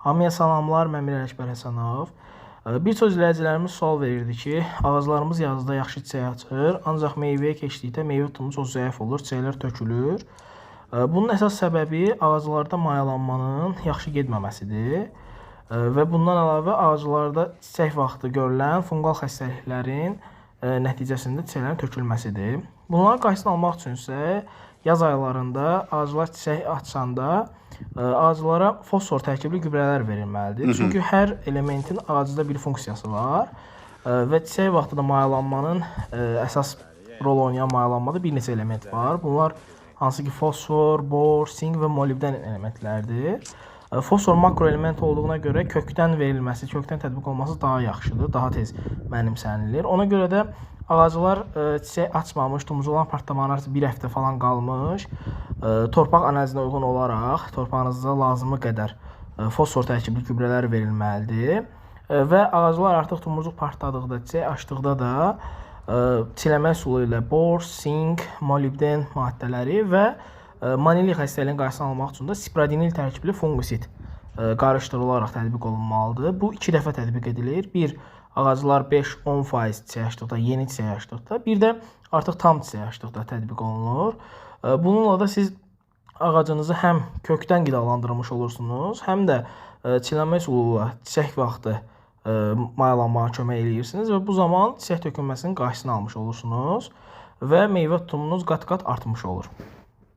Hamıya salamlar, mən Mirəl Əkbər Həsənov. Bir çox izləyicilərimiz sual verirdi ki, ağaclarımız yazda yaxşı çiçək açır, ancaq meyvəyə keçdikdə meyvə tutumu çox zəif olur, çiçəklər tökülür. Bunun əsas səbəbi ağaclarda mayalanmanın yaxşı getməməsidir. Və bundan əlavə ağaclarda çiçək vaxtı görülən funqal xəstəliklərin nəticəsində çiçəklərin tökülməsidir. Bunların qarşısını almaq üçün isə yaz aylarında ağaclar çiçək açanda ağaclara fosfor tərkibli gübrələr verilməlidir. Çünki hər elementin ağacda bir funksiyası var və çiçək vaxtı da mayalanmanın əsas rol oynayan mayalanmada bir neçə element var. Bunlar hansı ki fosfor, bor, sink və molibden elementlərdir. Fosfor makroelement olduğuna görə kökdən verilməsi, kökdən tətbiq olunması daha yaxşıdır, daha tez mənimsənilir. Ona görə də ağaclar çiçək açmamış, tumurcuqların partlamağına artıq bir həftə falan qalmış, torpaq analizinə uyğun olaraq torpağınızda lazımı qədər fosfor tərkibli gübrələr verilməlidir. Və ağaclar artıq tumurcuq partladıqda, çiçək açdıqda da çiləmə üsulu ilə bor, sink, molibden maddələri və manili xəstəliyinin qarşısını almaq üçün də spradinil tərkibli fungisid qarışdırılaraq tətbiq olunmalıdır. Bu iki dəfə tətbiq edilir. Bir, ağaclar 5-10% çiçək açdıqda, yeni çiçək açdıqda, bir də artıq tam çiçək açdıqda tətbiq olunur. Bununla da siz ağacınızı həm kökdən qidalandırmış olursunuz, həm də çilənmə üsulu ilə çiçək vaxtı mayalanmağa kömək eləyirsiniz və bu zaman çiçək tökülməsinin qarşısını almış olursunuz və meyvə tutumunuz qat-qat artmış olur.